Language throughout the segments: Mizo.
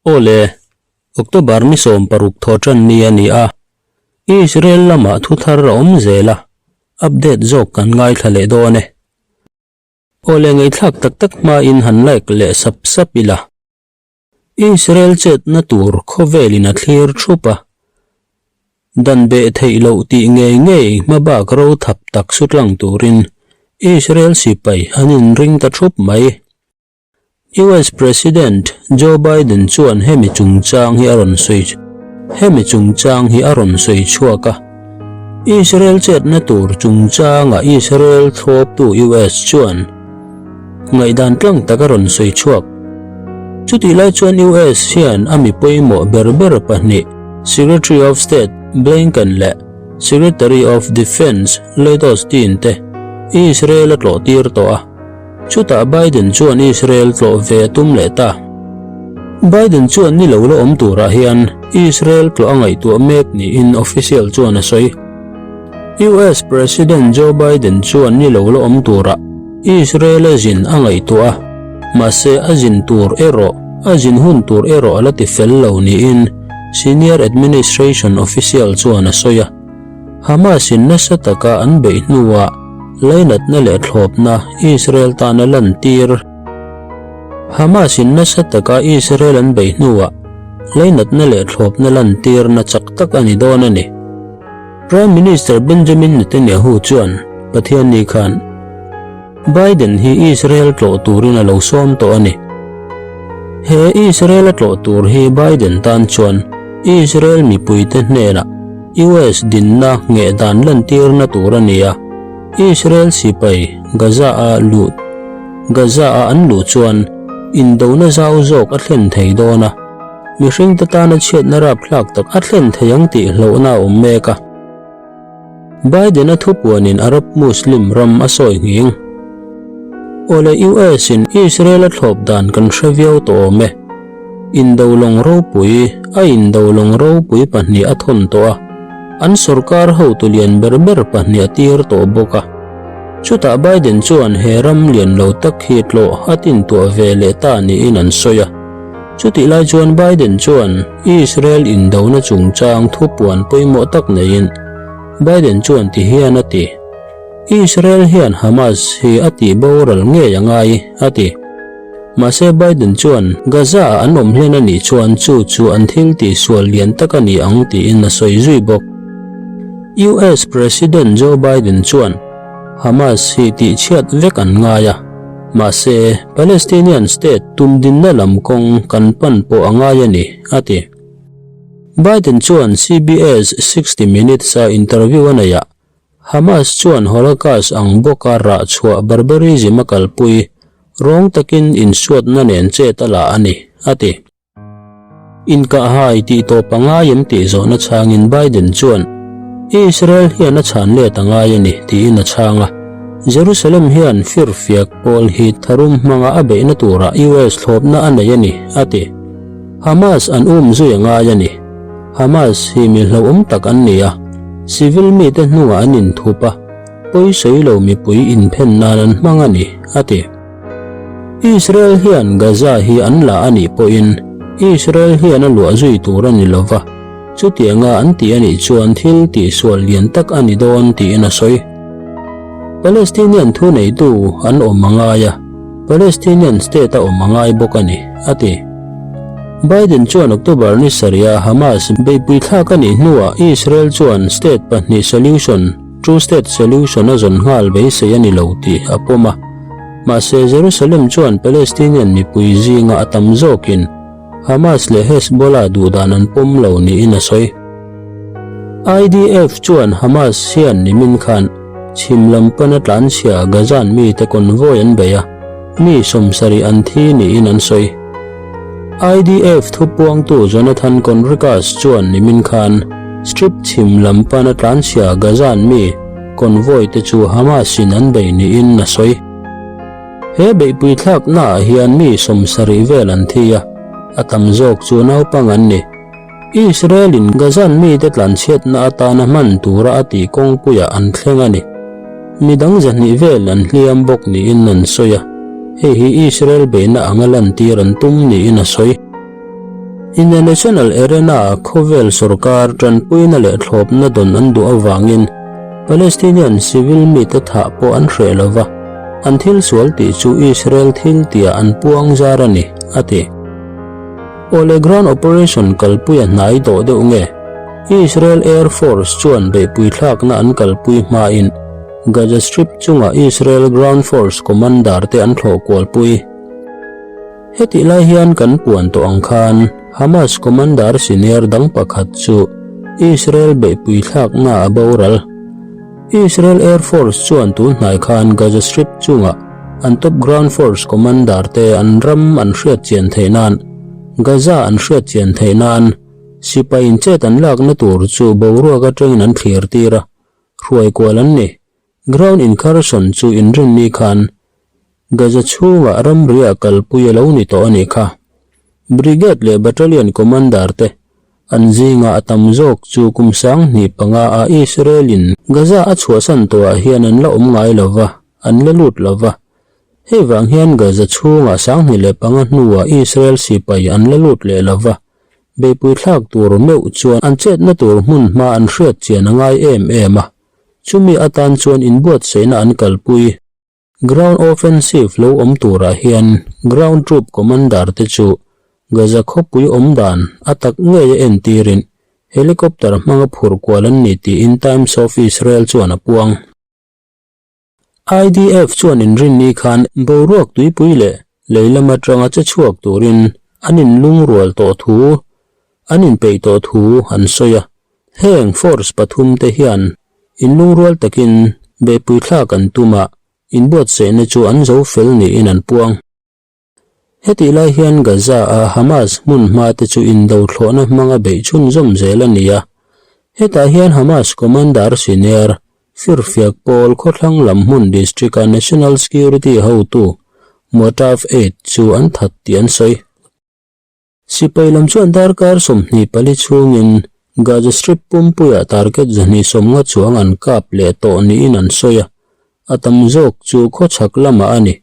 Aw le, October ni 16 thawhṭan ni a ni a, Israel lamah thu thar a awm zel a, update zawk kan ngaithla leh dawn e. Aw le ngaihthlak tak tak hmain han like leh sap sap ila. Israel chetna tur khawvelin a thlir thup a, dan beh theih loh tih ngei ngei hmabak ro thap tak su tlang turin Israel sipai an inring ta thup mai. US President Joe Biden chuan hemi chungchang hi a rawn sawi hemi chungchang hi a rawn sawi chhuak a. Israel chetna tur chungchanga Israel thlawptu US chuan ngaihdan tlang tak a rawn sawi chhuak. Chutih lai chuan US hian a mi pawimawh ber ber pahnih Secretary of State Blinken leh Secretary of Defense Lloyd Austin te Israel a tlawh tir tawh a. Chutah Biden chuan Israel tlawh ve a tum leh ta. Biden chuan ni lo la awm turah hian Israel tlawh a ngaihtuah mek niin official chuan a sawi. US President Joe Biden chuan ni lo la awm turah Israel a zin a ngaihtuah a, mahse a zin tur erawh a zin hun tur erawh a la ti fel lo niin senior administration official chuan a sawi a. Hamas-in nasa taka an beih hnuah lainatna leh thlawpna Israel tan a lantir. Hamas-in nasa taka Israel an beih hnuah lainatna leh thlawpna lantirna chak tak a ni dawn a ni. Prime Minister Benjamin Netanyahu chuan Pathianni khan Biden hi Israel tlawh turin a lo sawm tawh a ni. He Israel a tlawh tur hi Biden tan chuan Israel mipuite hnenah US dinna ngheh dan lantirna tur a ni a, Israel sipai Gaza-a luh Gaza-a an luh chuan indona zau zawk a thlen thei dawn a, mihringte tana chhiatna rapthlak tak a thlen thei ang tih hlauhna a awm mek a. Biden-a thupuanin Arab Muslim ram a sawi nghing. Awle US-in Israel a thlawp dan kan hre viau tawh awm e. Indo lawng ropui a indo lawng ropui pahnih a thawn tawh a, an sorkar hotu lian ber ber pahnih a tir tawh bawk a. Chutah Biden chuan he ram lian lo tak hi tlawh a tintuah ve leh ta niin an sawi a. Chutih lai chuan Biden chuan Israel indona chungchang thupuan pawimawh tak neiin Biden chuan ti hian a ti, Israel hian Hamas hi a tih boral ngei a ngai, a ti. Mahse Biden chuan Gaza-ah an awm hlen a nih chuan chu chu an thil tihsual lian tak a ni ang tiin a sawi zui bawk. US President Joe Biden chuan Hamas hi tihchhiat vek an ngai a, mahse Palestinian state tumdinna lam kawng kan pan pawh a ngai a ni, a ti. Biden chuan CBS 60 Minutes-a interview a neihah Hamas chuan Holocaust ang bawka rah chhuah barbarism a kalpui rawng takin insuatna nen chet a la a ni, a ti. Inkahhai tih tawp a ngai em tih zawhna chhangin Biden chuan, Israel hian a chhan let a ngai a ni, tiin a chhang a. Jerusalem hian firfiak pawl hi tharum hmanga a beihna turah US thlawpna a nei a ni, a ti. Hamas an um zui a ngai a ni. Hamas hi mi hlauhawm tak an ni a, civil mite hnungah an inthup a, pawisawi lo mipui inphen nan an hmang a ni, a ti. Israel hian Gaza hi an la a nih pawhin Israel hian a luah zui tur a ni lo va, chutianga an tih a nih chuan thil tihsual lian tak a ni dawn tiin a sawi. Palestinian thuneitu an awm a ngai a, Palestinian state a awm a ngai bawk a ni, a ti. Biden chuan October ni sarih-a Hamas beihpui thlak a nih hnuah Israel chuan state pahnih solution, two-state solution, a zawn nghal beisei a ni lo tih a pawm a. Mahse, Jerusalem chuan Palestinian mipui zinga a tam zawkin Hamas leh Hezbollah duhdan an pawm lo niin a sawi. IDF chuan Hamas hian nimin khan chhim lam pana tlanchhia Gazan mite convoy an bei a, mi 70 an thi niin an sawi. IDF thupuangtu Jonathan Conricus chuan nimin khan Strip chhim lam pana tlanchhia Gazan mi convoy te chu Hamas in an bei niin a sawi. He beihpui thlaknaah hian mi 70 vel an thi a, a tam zawk chu naupang an ni. Israel-in Gazan mite tlanchhiatna atana hman tura a tih kawngpuiah an thleng a ni. Mi dang 200 vel an hliam bawk niin an sawi a, hei hi Israel beihna anga lantir an tum niin a sawi. International arena-a khawvel sorkar tanpuina leh thlawpna dawn an duh avangin Palestinian civil mite thah pawh an hreh lo va, an thil sual tih chu Israel thil tihah an puang zar a ni, a ti. Awle ground operation kalpui a hnai tawh deuh nge? Israel Air Force chuan beihpui thlakna an kalpui hmain Gaza Strip chunga Israel Ground Force commander te an thlawh kualpui. Hetih lai hian kan puan tawh ang khan Hamas commander senior dang pakhat chu Israel beihpui thlakna a boral. Israel Air Force chuan tun hnai khan Gaza Strip chunga an top ground force commander te an ram an hriat chian theih nan Gaza an hriat chian theih nan sipai in chet an lakna tur chu boruak atangin an thlir tir a, hruai kual an ni. Ground incursion chu inrinni khan Gaza chhungah ramriah kalpui a lo ni tawh a nih kha. Brigade leh battalion commander te an zinga a tam zawk chu kum 2005 a Israel in Gaza a chhuahsan tawhah hian an la awm ngai lo va, an la lut lo va. Hei vang hian Gaza chhungah 2005 hnuah Israel sipai an la lut leh lo va, beihpui thlak tur meuh chuan an chetna tur hmun hma an hriat chian a ngai em em a, chumi atan chuan inbuatsaihna an kalpui. Ground offensive lo awm turah hian ground troop commander te chu Gaza khawpui awm dan a tak ngei a entirin helicopter hmanga phur kual an ni tiin Times of Israel chuan a puang. IDF chuan inrinni khan boruak tuipui leh lei lam atanga che chhuak turin an inlungrual tawh thu an inpeih tawh thu an sawi a. Heng force pathum te hian inlungrual takin beihpui thlak an tum a, inbuatsaihna chu an zo fel niin an puang. Hetih lai hian Gaza-a Hamas hmun hma te chu indo thlawhna hmanga beih chhunzawm zel a ni a. Hetah hian Hamas commander senior Firfiak pawl khawthlang lam hmun district-a National Security hotu Muataf Eid chu an that tih an sawi. Sipai lam chuan darkar 24 chhungin Gaza Strip pumpuiah target 250 chuang an kap leh tawh niin an sawi a, a tam zawk chu khawchhak lamah a ni.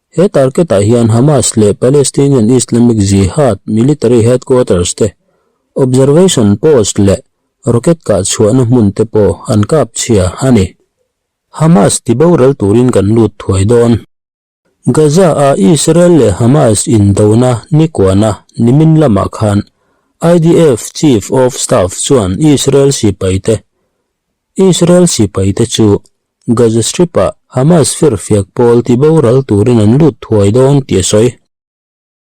He target-ah hian Hamas leh Palestinian Islamic Jihad military headquarters te, observation post leh rocket kah chhuahna hmun te pawh an kap chhia a ni. Hamas tiboral turin kan lut thuai dawn. Gaza-a Israel leh Hamas indona nikuana nimin lamah khan IDF Chief of Staff chuan Israel sipaite Israel sipaite chu Gaza Strip-ah Hamas firfiak pawl tiboral turin an lut thuai dawn tih a sawi.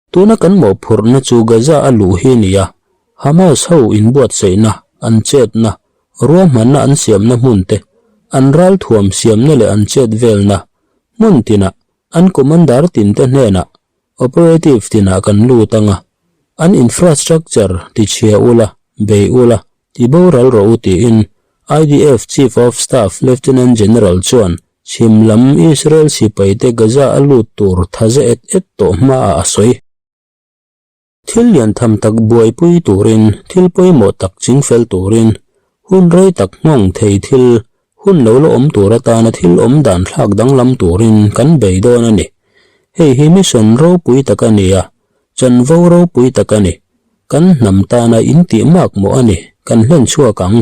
Tuna kan mawhphurhna chu Gaza a luh hi a ni a, Hamas ho inbuatsaihna, an chetna, ruahmanna an siamna hmun te, an ralthuam siamna leh an chet velna hmun tinah an commander tinte hnenah operative tinah kan lut ang a, an infrastructure tichhia ula, bei ula, tiboral rawh u tiin IDF Chief of Staff Lieutenant General chuan Chhim lam Israel sipaite Gaza a lut tur thaze et et tawh hmaah a sawi. Thil lian tham tak buaipui turin, thil pawimawh tak chingfel turin, hun rei tak nghawng thei thil, hun lo la awm tur atana thil awm dan thlak danglam turin kan bei dawn a ni. Hei hi mission ropui tak a ni a, chanvo ropui tak a ni. Kan hnam tana intih makmawh a ni, kan hlen chhuak ang.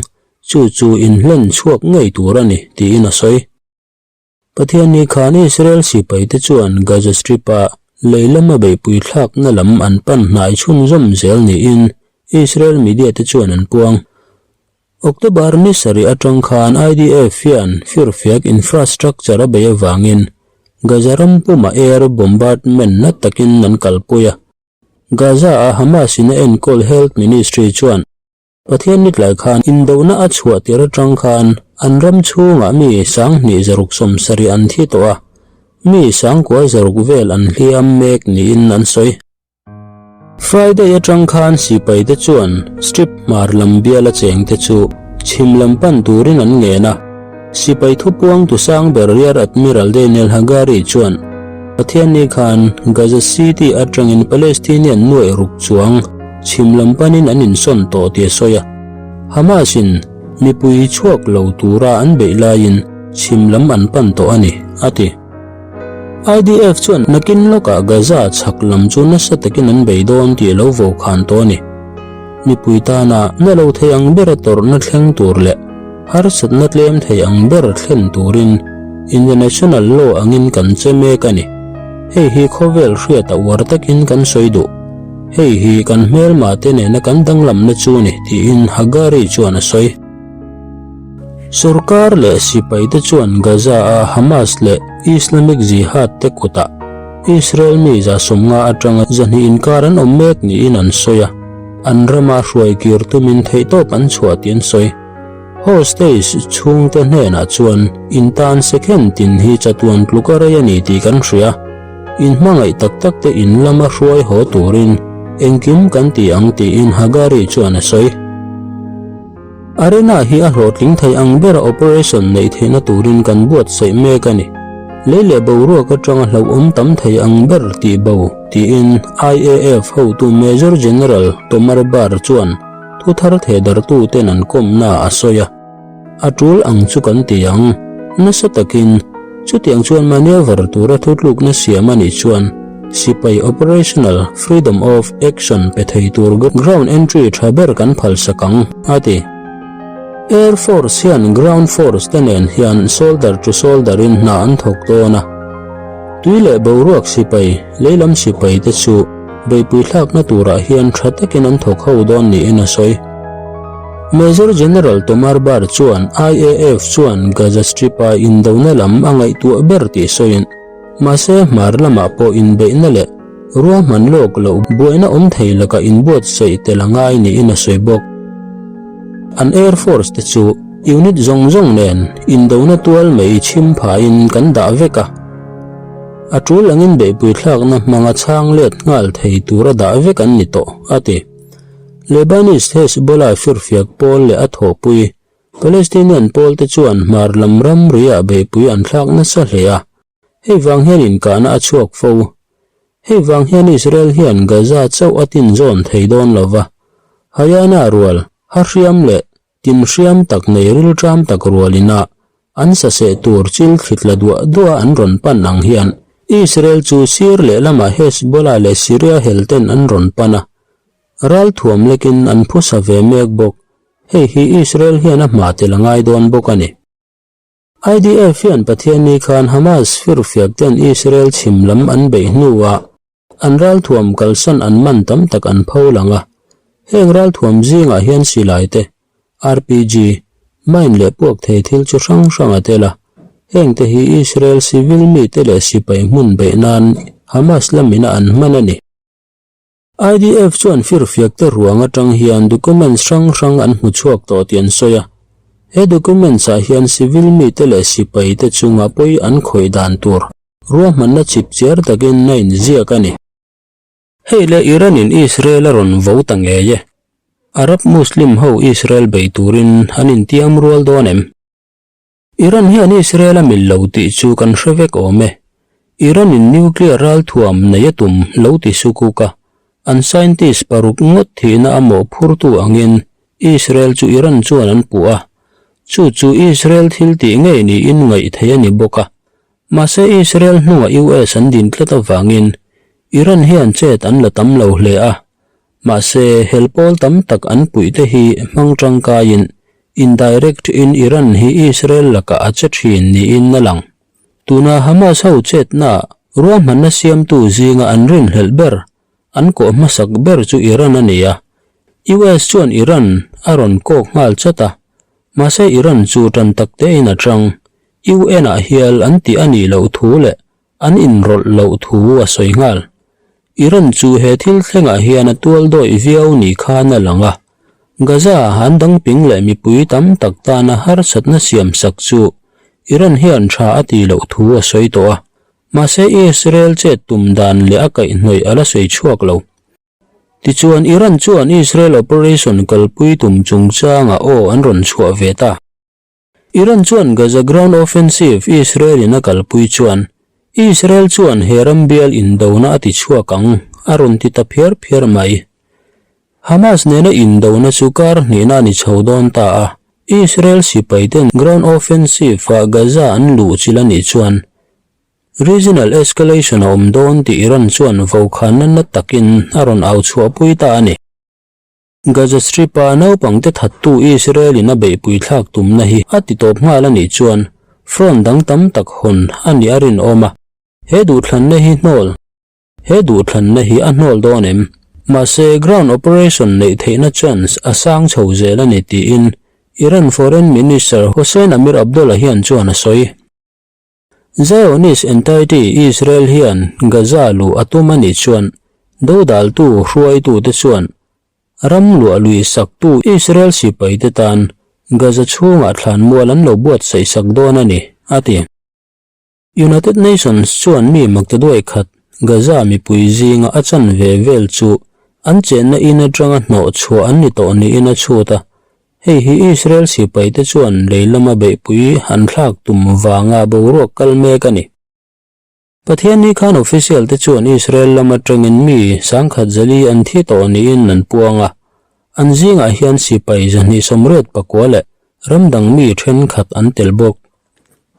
Chu chu inhlen chhuak ngei tur a ni, tiin a sawi. Pathianni khan Israel sipaite chuan Gaza Strip-a lei lama beihpui thlakna lam an pan hnai chhunzawm zel niin Israel media te chuan an puang. October ni sarih atang khan IDF hian firfiak infrastructure a bei avangin Gaza ram puma air bombardment na takin an kalpui a. Gaza-a Hamas-in a enkawl Health Ministry chuan Pathian ni tlai khan indona a chhuah tir atang khan an ram chhungah mi 2670 an thi tawh a, mi 9600 vel an hliam mek niin an sawi. Friday atang khan sipaite chuan Strip hmar lam biala chengte chu chhim lam pan turin an ngen a, Sipai thupuang tu sang ber Rear Admiral Daniel Hagari chuan Pathianni khan Gaza City atangin Palestinian nuaih ruk chuang chhim lam panin an insawn tawh tih a sawi a. Hamas-in mipui chhuak lo tura an beih laiin chhim lam an pan tawh a ni, a ti. IDF chuan nakin lawkah Gaza chhak lam chu nasa takin an bei dawn tih a lo vo khan tawh a ni. Mipui tana na lo thei ang bera tawrhna thleng tur leh harsatna tlem thei ang ber thlen turin International Law angin kan che mek a ni. Hei hi khawvel hriata uar takin kan sawi duh. Hei hi kan hmelma te nena kan danglamna chu ni, tiin Hagari chuan a sawi. Sorkar leh sipaite chuan Gaza-a Hamas leh Islamic Jihad te kutah Israel mi 150 atanga 200 inkar an awm mek niin an sawi a, an rama hruai kir tumin theihtawp an chhuah tih an sawi. Hostage chhungte hnenah chuan in tan second tin hi chatuan tluka rei a ni tih kan hria. In hmangaih tak tak te in lama hruai haw turin engkim kan ti ang tiin Hagari chuan a sawi. Arena hi a hlawhtling thei ang bera operation neih theihna turin kan buatsaih mek a ni. Lei leh boruak atanga hlauhawm tam thei ang ber tih bo tiin IAF hotu Major General Tomer Bar chuan Thu thar thehdartuten an kawmna a sawi a, a tul ang chu kan ti ang. Nasa takin, chutiang chuan maneuver tura thutlukna siam a nih chuan sipai operational freedom of action pe thei tur ground entry tha ber kan phalsak ang, a ti. Air Force hian ground force te nen hian shoulder to shoulder in hna an thawk dawn a. Tui leh boruak sipai, leilam sipai te chu Beihpui thlakna turah hian tha takin an thawk ho dawn niin a sawi. Major General Tomar Bar chuan IAF chuan Gaza Strip-a indona lam a ngaihtuah ber tih sawiin, mahse hmar lamah pawh inbeihna leh ruahman lawk loh buaina awm thei lakah inbuatsaih tel a ngai niin a sawi bawk. An Air Force te chu unit zawng zawng nen indona tual mai chhim phahin kan dah vek a. A tul angin beihpui thlakna hmanga chhang let nghal thei tura dah vek an ni tawh, a ti. Lebanese Hezbollah firfiak pawl leh a thawhpui Palestinian pawl te chuan hmar lam ramriah beihpui an thlak nasa hle a, hei vang hian inkahna a chhuak fo. Hei vang hian Israel hian Gaza chauh a tinzawn thei dawn lo va, Hayana rual, hahriam leh Tin hriam tak nei rilṭam tak rualin a an saseh tur chil thlit la duah duah an rawn pan ang hian Israel chu sir lehlamah Hezbollah leh Syria hel ten an rawn pan a, ralthuam lekin an phusa ve mek bawk. Hei hi Israel hian a hma tel a ngai dawn bawk a ni. IDF hian Pathianni khan Hamas firfiak ten Israel chhim lam an beih hnuah An ralthuam kalsan an man tam tak an pho lang a, heng ralthuam zingah hian silai te, RPG, mine leh puak thei thil chu hrang hrang a tel a, heng te hi Israel civil mite leh sipai hmun beih nan Hamas lamina an hman a ni. IDF chuan firfiak te ruang atang hian documents hrang hrang an hmu chhuak tawh tih an sawi a, he documents ah hian civil mite leh sipai te chunga pawi an khawih dan tur Ruahmanna chip chiar takin a inziak a ni. Hei le Iran-in Israel a rawn vo ta ngei e. Arab Muslim ho Israel bei turin an intiam rual dawn em? Iran hian Israel a mil lo tih chu kan hre vek awm e. Iran-in nuclear ralthuam nei a tum lo ti sukuk a, an scientist paruk ngawt thihna a mawhphurtu angin Israel chu Iran chuan an puh a. Chu chu Israel thil tih ngei niin ngaih theih a ni bawk a. Mahse Israel hnungah US an din tlat avangin Iran hian chet an la tam lo hle a, mahse hel pawl tam tak an puih te hi hmang tangkaiin indirect in Iran hi Israel lakah a che thin niin a lang. Tuna Hamas ho chetna ruahmanna siamtu zinga an rinhlelh ber an kawh hmasak ber chu Iran a ni a, US chuan Iran a rawn kawk nghal chat a, mahse Iran chu tan tak tein a chang. UN-ah hial an tih a nih loh thu leh an inrawlh loh thu a sawi nghal. Iran chu he thil thlengah hian a tual dawih viau ni khan a lang a, Gaza an dangping leh mipui tam tak tana harsatna siamsak chu Iran hian tha a tih loh thu a sawi tawh a, mahse Israel chet tum dan leh a kaihhnawih a la sawi chhuak lo. Tichuan Iran chuan Israel operation kalpui tum chungchangah aw an rawn chhuah ve ta. Iran chuan Gaza ground offensive Israel-in a kalpui chuan Israel chuan he ram bial indona a ti chhuak ang a rawn ti ta phiar phiar mai. Hamas nena indona chu kar hnihna a ni chho dawn ta a, Israel sipaiten ground offensive-ah Gaza an luh chilh a nih chuan regional escalation a awm dawn tih Iran chuan vokhanna na takin a rawn au chhuahpui ta a ni. Gaza Strip-a naupangte thattu Israel-in a beihpui thlak tumna hi a titawp nghal a nih chuan front dang tam tak hawn a nih a rinawm a, he duhthlanna hi hnawl he duhthlanna hi a hnawl dawn em? Mahse, ground operation neih theihna chance a sang chho zel a ni tiin Iran Foreign Minister Hossein Amir-Abdollahian chuan a sawi. Zionist entity Israel hian Gaza luh a tum a nih chuan dodaltu hruaitute chuan ram luah lui saktu Israel sipaite tan Gaza chhungah thlanmual an lo buatsaih sak dawn a ni, a ti. United Nations chuan mi maktaduai khat Gaza mipui zinga a chanve vel chu an chenna in atanga hnawh chhuah an ni tawh niin a chhut a, Hei hi Israel sipaite chuan lei lama beihpui an thlak tum vanga boruak kal mek a ni. Pathianni khan official te chuan Israel lam atangin mi sangkhat zali an thi tawh niin an puang a, an zingah hian sipai 284 leh ram dang mi thenkhat an tel bawk.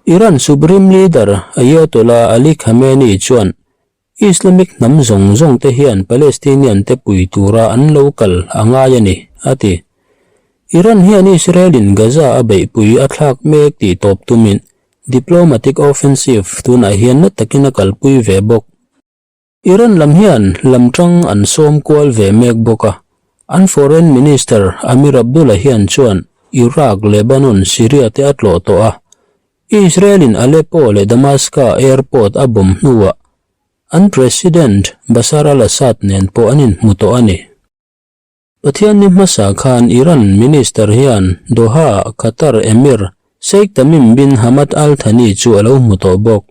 Iran Supreme Leader Ayatollah Ali Khamenei chuan Islamic hnam zawng zawng te hian Palestinian te pui tura an lo kal a ngai a ni, a ti. Iran hian Israel-in Gaza a beihpui a thlak mek tih tawp tumin diplomatic offensive tunah hian na takin a kalpui ve bawk. Iran lam hian lamtang an sawm kual ve mek bawk a, an Foreign Minister Amir Abdullahian chuan Iraq, Lebanon, Syria te a tlawh tawh a, Israel-in Aleppo leh Damascus airport a bomb hnuah an President Bashar al-Assad nen pawh an inhmu tawh a ni. Pathianni hmasa khan Iran Minister hian Doha Qatar Emir Sheikh Tamim bin Hamad Al Thani chu a lo hmu tawh bawk.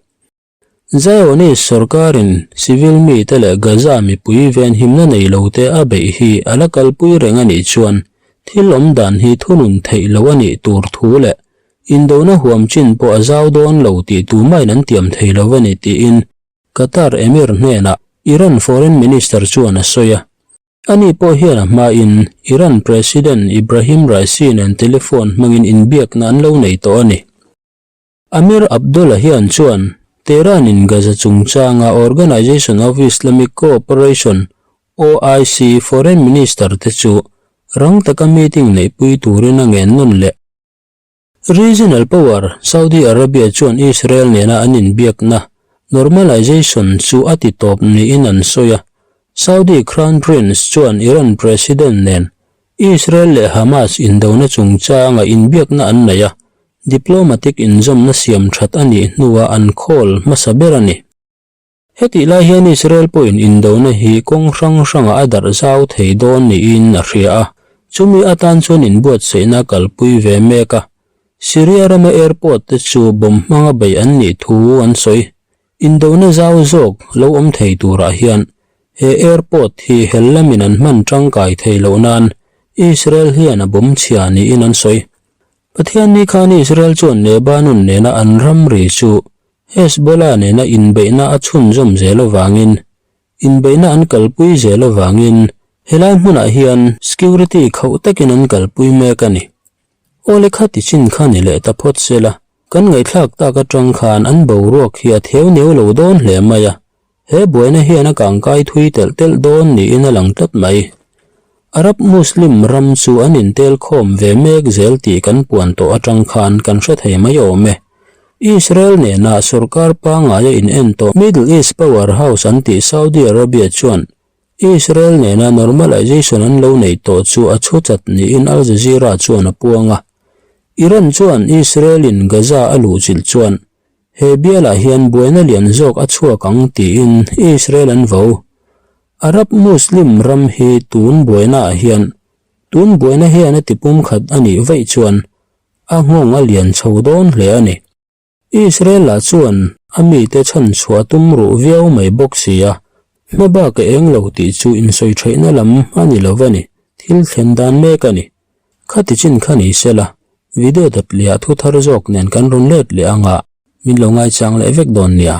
Zionist sorkarin civil mite leh Gaza mipui venhimna nei lote a beih hi a la kalpui reng a nih chuan thil awm dan hi thunun theih loh a nih tur thu leh Indona huam chin pawh a zau dawn lo tih tumahin an tiam thei lo a ni tiin Qatar Emir hnenah Iran Foreign Minister chuan a sawi a. Ani pawh hian a hmain Iran President Ibrahim Raisi nen telephone hmangin inbiakna an lo nei tawh a ni. Amir Abdollahian chuan Tehran-in Gaza chungchanga Organization of Islamic Cooperation, OIC, Foreign Minister te chu rang taka meeting neihpui turin a ngen nawn leh. Regional power Saudi Arabia chuan Israel nena an inbiakna normalization chu a ti tawp niin an sawi a. Saudi Crown Prince chuan Iran President nen Israel leh Hamas indona chungchanga inbiakna an nei a, diplomatic inzawmna siam that a nih hnuah an call hmasa ber a ni. Hetih lai hian Israel pawhin indona hi kawng hrang hrangah a darh zau thei dawn niin a hria a, chumi atan chuan inbuatsaihna a kalpui ve mek a. Syria rama airport te chu bomb hmanga beih an nih thu an sawi. Indona zau zawk lo awm thei turah hian he airport hi hel lamin an hman tangkai thei loh nan Israel hian a bomb chhia niin an sawi. Pathianni khan Israel chuan Lebanon nena an ramri chu Hezbollah nena inbeihna a chhunzawm zel avangin, inbeihna an kalpui zel avangin helai hmunah hian security khauh takin an kalpui mek a ni. Awle kha ti chin kha ni leh ta phawt se la, kan ngaihthlak tak atang khan an boruak hi a theu neu lo dawn hle mai a, He buaina hian a kangkai thui telh telh dawn niin a lang tlat mai. Arab Muslim ram chu an intel khawm ve mek zel tih kan puan tawh atang khan kan hre thei mai awm e. Israel nena sorkar pangaia in en tawh Middle East power house an tih Saudi Arabia chuan Israel nena normalization an lo nei tawh chu a chhu chat niin Al Jazeera chuan a puang a. Iran chuan Israel-in Gaza a luhchilh chuan He bialah hian buaina lian zawk a chhuak ang tiin Israel an vo. Arab Muslim ram hi tun buainaah hian tun buaina hian a tipum khat a nih vaih chuan a nghawng a lian chho dawn hle a ni. Israel lah chuan a mite chhan chhuah tum ruh viau mai bawk si a, hma bak a eng lo tih chu insawi theihna lam a ni lo va ni, thil thlen dan mek a ni. Khati chin kha ni sela, video dawt leh ah thu thar zawk nen kan rawn let leh anga min lo ngaichang leh vek dawn nia.